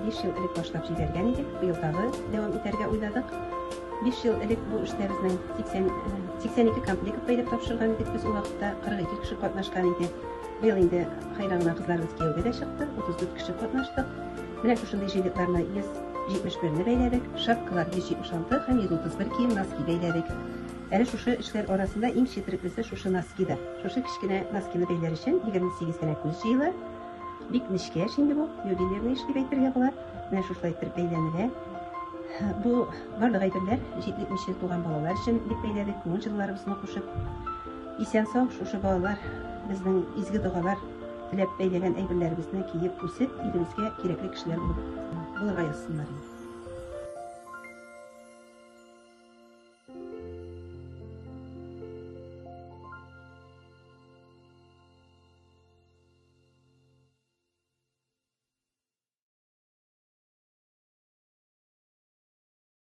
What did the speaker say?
5 ел элек башлап җибәргән идек, быел тагы дәвам итәргә уйладык. 5 ел элек бу эштә безнең 80, 82 комплект бәйләп тапшырган идек без ул вакытта, 42 кеше катнашкан иде. Быел инде хәйран гына кызларыбыз кияүгә дә чыкты, 34 кеше катнаштык. Менә шушындый жилетларны 171-не бәйләдек, шапкалар 176 һәм 131 кием носки бәйләдек. Әле шушы эшләр арасында иң четереклесе шушы носки да. Шушы кечкенә носкины бәйләр өчен 28 генә күз җыела. Бик нечкә эш инде бу, ювелирный эш дип әйтергә була. Менә шушылай иттереп бәйләнелә. Бу барлык әйберләр җитлекмичә туган балалар өчен дип бәйләдек, күңел җылыларыбызны кушып. Исән-сау шушы балалар безнең изге догалар теләп бәйләгән әйберләребезне киеп үсеп, илебезгә кирәкле кешеләр булып булырга язсыннар инде.